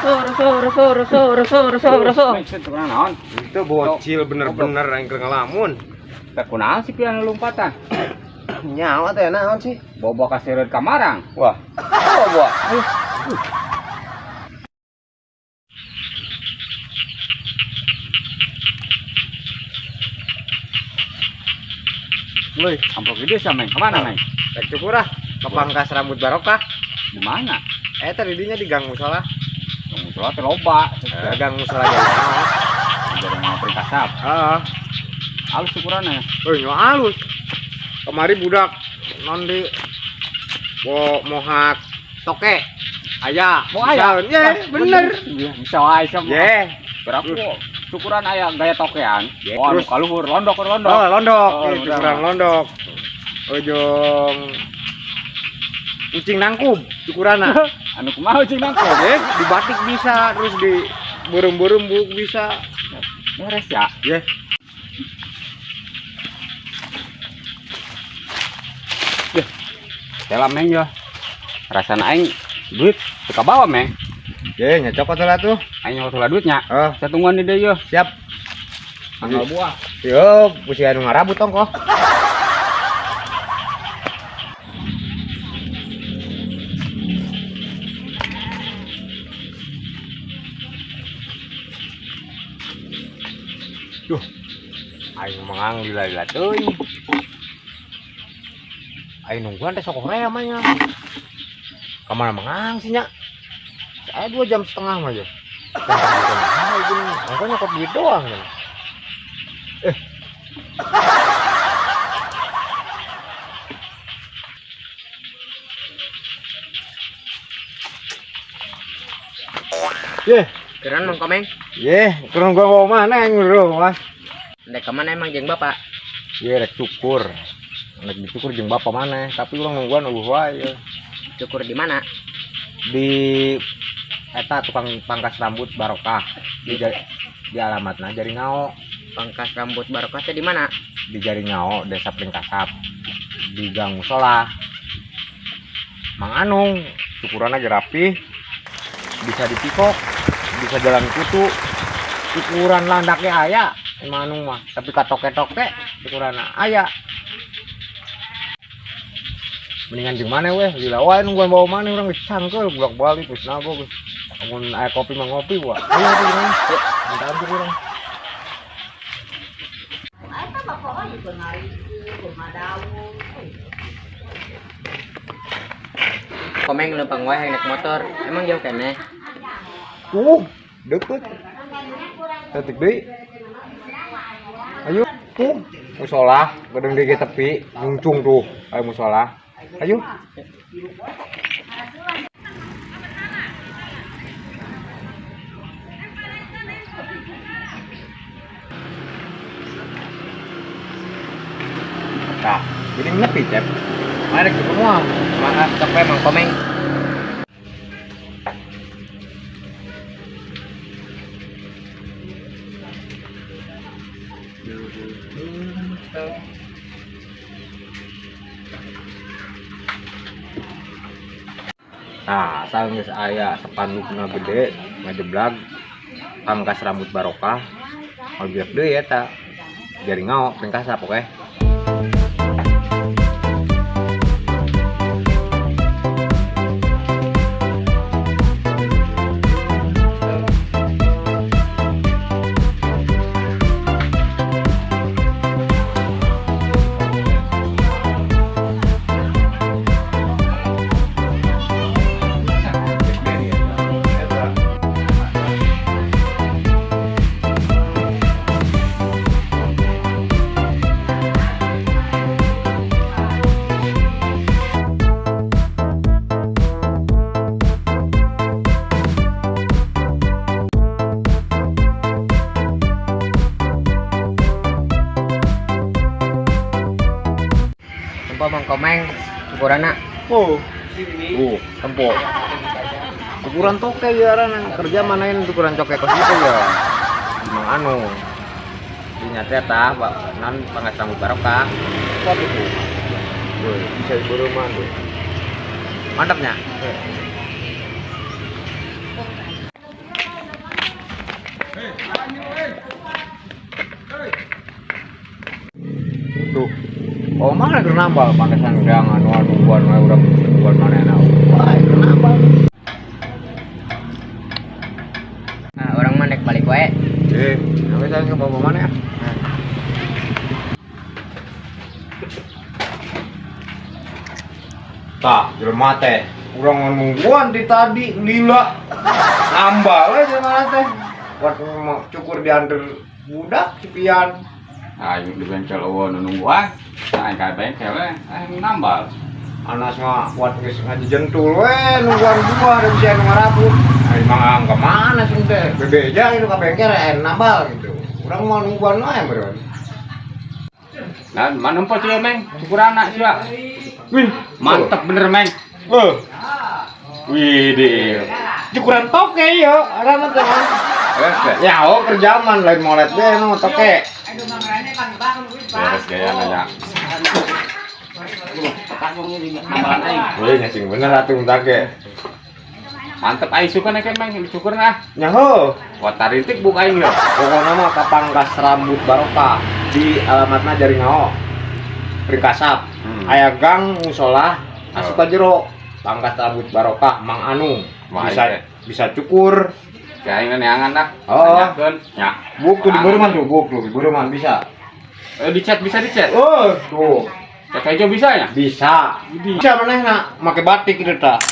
Sur sur sur sur sur sur sur. Meng, tukang naon? Itu bocil bener-bener yang keur ngelamun. Teh kunaon sih pian lompatan? Nyawa teh naon sih? Bobo kaseureut ka marang. Wah. Bawa. Woi, amplop gede sih, Meng. Kemana, Meng? Rek cukur ah, ke pangkas rambut barokah. Di mana? Eh tadi dinya di gang musola. Gang musola teh loba. Eh, gang musola jadi. Dari mau perikasap. Heeh. Halus ukurannya. Eh, nyawa halus. Kemari budak non di bo mohak toke. Aya. Mau aya? Ye, bener. Bisa wae sama. Ye. Berapa cukuran aya gaya tokean. Ye, Oh, anu terus. kaluhur londok londok. Oh, londok. Oh, Ih, cukuran londok. Ujung kucing nangkub cukurana. Anu kumaha cing nangkub? Ye, di batik bisa, terus di burung-burung buk bisa. Beres ya. Ye. Tela Meng ya. Rasana aing duit teu kabawa, Meng. Ye, nyocok lah tuh. Aing nyokot heula duitnya. Oh, Saya tungguan di dieu. siap. Tanggal buah. Yo, pusi anu ngarabut tongkoh. Duh, aing mangang lila-lila teuing. Aing nungguan teh sok Korea mah nya. Kamana mangang sih nya? Saya 2,5 jam mah ya. Ongko nyokot duit doang ya. Ye, Keren Mang Komeng. ye, kurang gua bawa mana yang bro, Mas? Ndek kemana emang jeung bapak? Ye, rek cukur. Rek dicukur jeung bapak mana, tapi urang nungguan eueuh wae ye. Cukur di mana? Di eta tukang pangkas rambut barokah di, di alamatna Jaringao, Pangkas rambut barokah teh di mana? di Jaringao, Desa Pringkasap, di Gang Musola. Mang Anung, cukuranna ge rapi, bisa dipikok, bisa jalan kutu, cukuran landaknya aya, Mang Anung mah, tapi katoke-toke cukuranna aya. Mendingan jeung mana weh, lila wae nungguan bawa mana urang geus cangkeul bolak-balik geus nago geus. Amun aya kopi mah ngopi wah. Ayo atuh urang. Minta ampun urang. Komeng lempang wae naik motor. Emang jauh keneh? Tuh, deket. Detik deui. Ayo, tuh, musola, gedeng deui tepi, nyungcung tuh, ayo musola. Ayo. Nah, jadi nepi, Cep. Mana rek semua? Maaf, sok we Mang Komeng. Nah, asal geus aya spandukna gede, ngajeblag, pangkas rambut barokah, ngojek deui eta. Jaringao, Pringkasap, oke. Tempo Mang Komeng cukuranna. Oh. Tempo. Ukuran toke ya arana kerja manain ukuran coke kos gitu ya. Mang Anu. Di nyata eta nan pangkas rambut barokah. Kok itu? Woi, bisa diburuman tuh. Mantapnya. Bawa mana keur nambal pantesan gang anu nungguan we urang nungguan manehna. Wah, keur nambal. Nah, urang mah nek balik wae. Eh, sampai saya ke bawa mana ya? Tah, jelema teh. Urang nungguan di tadi lila. Nambal we jelema teh. Buat mau cukur diantar budak si Pian. Aing di bengkel eueuh nu nungguan. Aing ka bengkel we, aing nambal. Anas mah buat geus ngaji jentul we nungguan gua dan si anu ngarabu. Aing mah ka mana sih teh? Bebeja itu ka bengkel nambal gitu. Urang mau nungguan wae meureun. Nah, mana nempo sia Meng? Cukurana sia. Wih, mantep bener Meng. Heuh. Wih, deh. Cukuran toke yo, arana teh mah. Beres Ya, oh kerjaman lain molet deh emang toke. Beres gaya nanya. Nambalan aing. Wih, nyacing bener atuh take. Mantep aing suka nek Meng, dicukur nah. Nyaho, Wah, tarintik buk aing yo. pokoknya mah kapangkas rambut barokah di alamatna Jaringao. Pringkasap. Aya gang musola asup ka jero. Pangkas rambut barokah Mang Anung. Wah, Bisa iya. bisa cukur. Kayak aing neangan dah. Oh. Tanyakeun. Nya. Buk tuh di Beureman tuh, buk tuh di Beureman bisa. Eh, di chat bisa di chat. Oh, tuh. Chat hijau bisa ya? Bisa. Bisa manehna make batik itu tah.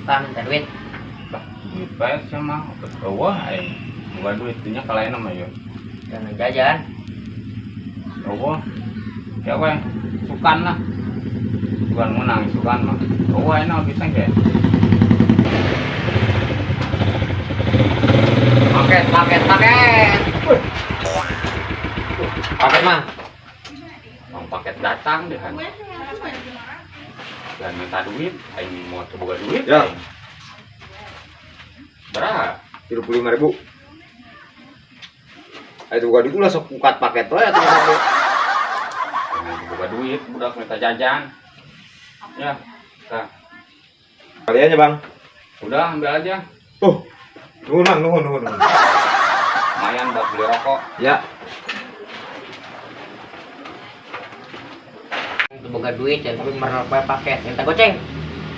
Tah minta duit. Bah, duit bae sama eueuh aing. Bukan duit nya kalayan mah yo. Jangan jajan. Eueuh. Ya we, sukan lah. Bukan menang sukan mah. Eueuh aing mah bisa ge. Paket, paket, paket. Paket mah. Bang paket datang deh kan. Dan minta duit, aing mau coba duit. Ya. Aing. Berapa? 35.000. Ayo buka duit ulah sok buka paket we atuh sampe. Aing boga duit, budak minta jajan. Ya, nah. Kali aja, Bang. Udah ambil aja. Oh. Nuhun, Bang, nuhun, nuhun. nuhun. Lumayan buat beli rokok. Ya. Itu boga duit ya, tapi merel poe paket. Minta goceng.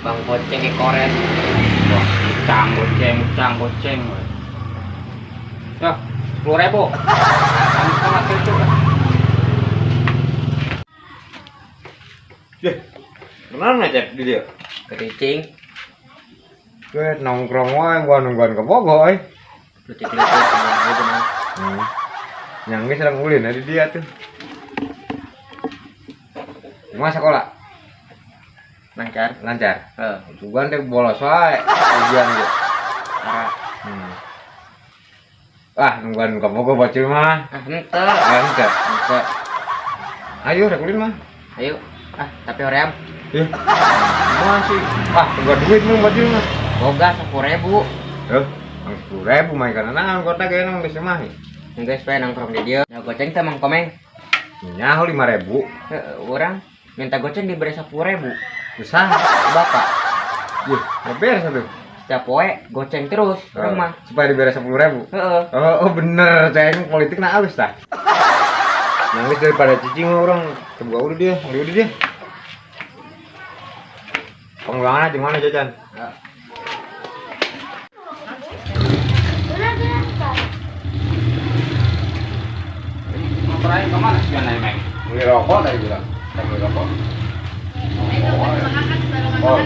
Bang goceng ke koret. Wah, cang goceng, cang goceng. Ya, 10.000. Kamu sama itu. Yeh. Kenapa ngecek di dia? Kericing. Gue nongkrong wae gua nungguan ke Bogor euy. Leutik-leutik gitu mah. Yang geus sedang ulin di dia tuh. Gimana sekolah? Lancar. Lancar. Heeh. Sugan teh bolos wae ujian ge. Ara. Ah, nungguan ke Bogor bocil mah. Ah, henteu. Ah, henteu. Henteu. Ayo rek ulin mah. Ayo. Ah, tapi hoream. Ih. Masih. Ah, tunggu duit mah bocil mah. Boga 10.000. Heuh, ang 10.000 mah kana naon kota ge nang geus mah. Geus we nongkrong di dieu. Nah, goceng teh Mang Komeng. Nyaho 5.000. Heeh, urang minta goceng diberi 10.000. Besar. Bapak, Ih, ya beres atuh. setiap poe goceng terus urang mah. Supaya diberi 10.000. Heeh. Oh, oh bener, ceng politik nah halus tah. Nangis daripada cicing mah orang terbuka udah dia, beli udah dia. Pengulangan aja mana jajan? Motor aing kemana sih naik Meng? Beli rokok tadi bilang. Saya beli rokok. Oh.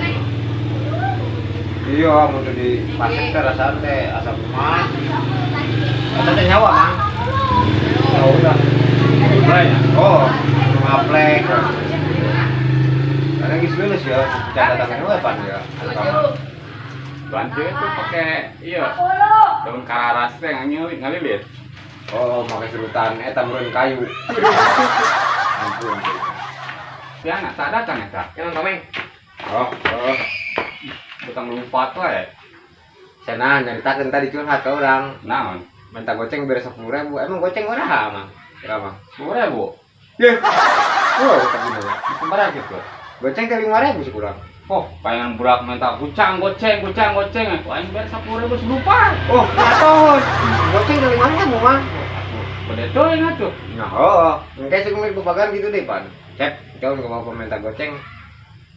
Iya, mau di pasir teh rasaan teh asap mah. Kata teh nyawa, Mang. Ya udah. Udah ya. Oh, ngaplek. Karena geus lulus ya, catatan apa ya? Bantu itu pakai iya. Daun kararas teh ngalilit ngalilit. Oh, pakai serutan eta meureun kayu. Ampun. Ya nggak tak datang ya tak. Ya Mang Komeng. Oh, oh. Tukang lompat wae. Cenah nyaritakeun tadi curhat ke orang. Naon? Minta goceng beres 10.000. Emang goceng ora Mang? Berapa? 10.000. Yeh. Oh, tapi nanya. Seberapa gitu? Goceng ke 5.000 sih kurang. Oh, pengen budak minta kucang goceng, kucang goceng. Wah, aing bayar 10.000 selupa. Oh, tahun. Goceng ke 5.000. Lumayan mah. Beda teuing atuh. Nah, oh, engke sih kumaha babagan gitu deh, Pan. Cep, kau nggak mau minta goceng.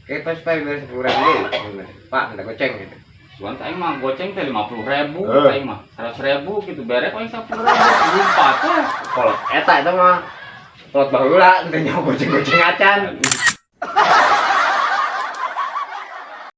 Kayak pas pak bayar 10.000 deh. Pak, minta goceng gitu. Cuman aing mah goceng teh 50.000, aing mah 100.000 gitu bere paling 10.000. Lupa teh. Kolot eta eta mah kolot baheula ente nyawa goceng-goceng acan.